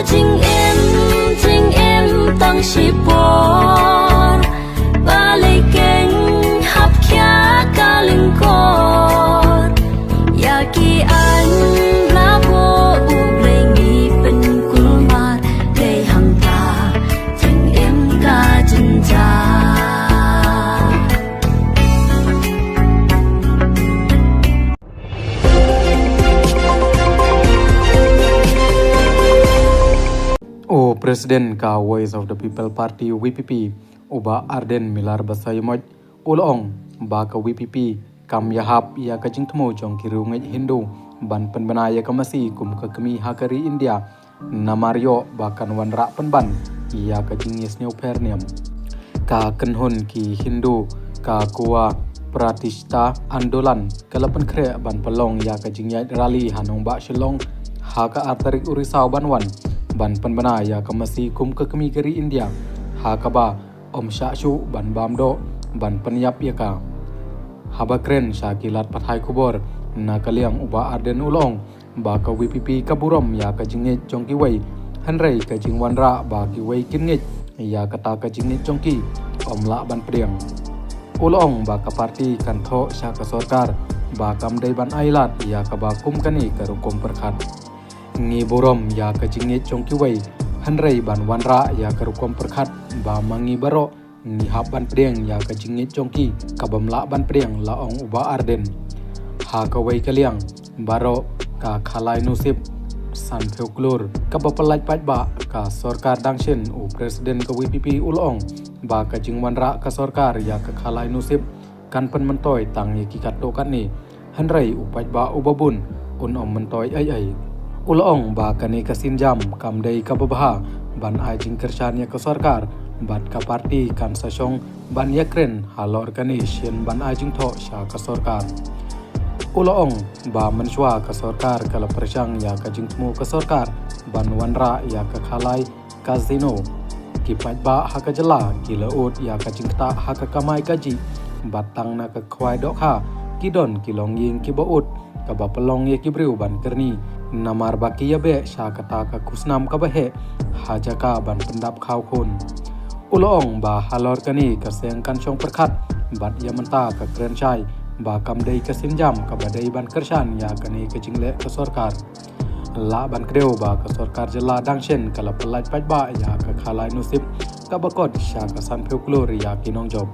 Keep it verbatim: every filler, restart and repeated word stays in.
Jingim, jingim tang shipor, ba lei keiñ hap khia ka lyngkor. Ïa ki aiñ la buh U Blei ngi pynkulmar, dei hangta jingim ka jynjar. U President ka Voice of the People Party, V P P, u Bah Ardent Miller Basaiawmoit, u la ong ba ka V P P kam ïahap ïa ka jingthmu jong ki riewngeit Hindu ban pynbna ïa ka masi kum ka kmie ha ka ri India, namar ïoh ba kan wanrah pynban ïa ka jingïasngewpher niam. Ka kynhun ki Hindu ka Kuwa Pratishta Andolan ka la pynkhreh ban pynlong ïa ka jingïaid rally ha nongbah Shillong ha ka ar tarik u Risaw ban wan, ban pynbna ïa ka masi kum ka kmie ka ri India, ha kaba ym shah shuh ban bam doh ban pynïap ïa ka. Haba kren sha ki lad pathai khubor na ka liang, u Bah Ardent u la ong ba ka V P P ka burom ïa ka jingngeit jong kiwei, hynrei ka jingwanrah ba kiwei kin ngeit ïa kata ka jingngeit jong ki ym lah ban pdiang. U la ong ba ka party kan thoh sha ka sorkar ba kam dei ban ailad ïa kaba kum kane ka rukom pyrkhat. Ngi burom ïa ka jingngeit jong kiwei, hynrei ban wanrah ïa ka rukom pyrkhat ba ma ngi baroh ngi hap ban pdiang ïa ka jingngeit jong ki ka bym lah ban pdiang, la ong u Bah Ardent. Ha kawei ka liang, baroh ka Khalai Nusip Sanphew Klur kaba pyllait paidbah ka sorkar dang shen, u President ka V P P u la ong ba ka jingwanrah ka sorkar ïa ka Khalai Nusip kan pynmyntoi tang ïa ki katto katne, hynrei u paidbah uba bun un ym myntoi ei ei. U la ong ba kane ka sienjam kam dei kaba bha ban ai jingkyrshan ïa ka sorkar, bad ka party kan sa shong ban ïakren halor kane shen ban ai jingthoh sha ka sorkar. U la ong ba mynshuwa ka sorkar ka la pyrshang ïa ka jingthmu ka sorkar ban wanrah ïa ka Khalai Casino. Ki paidbah ha ka jylla ki la ud ïa ka jingktah ha ka kamai kajih, bad tang na ka khwai dohkha ki don ki longïing kiba ud, kaba pynlong ïa ki briew ban kyrni, namar ba ki ïabeh sha kata ka khusnam kaba heh ha jaka ban pyndap khaw khun. U la ong ba halor kane ka seng kan shong pyrkhat bad ïa mynta ka kren shai ba kam dei ka sienjam kaba dei ban kyrshan ïa kane ka jingleh ka sorkar. Lah ban kdew ba ka sorkar jylla dang shen ka la pyllait paidbah ïa ka Khalai Nusip kaba kot sha ka Sanphew Klur ïa ki nongjop.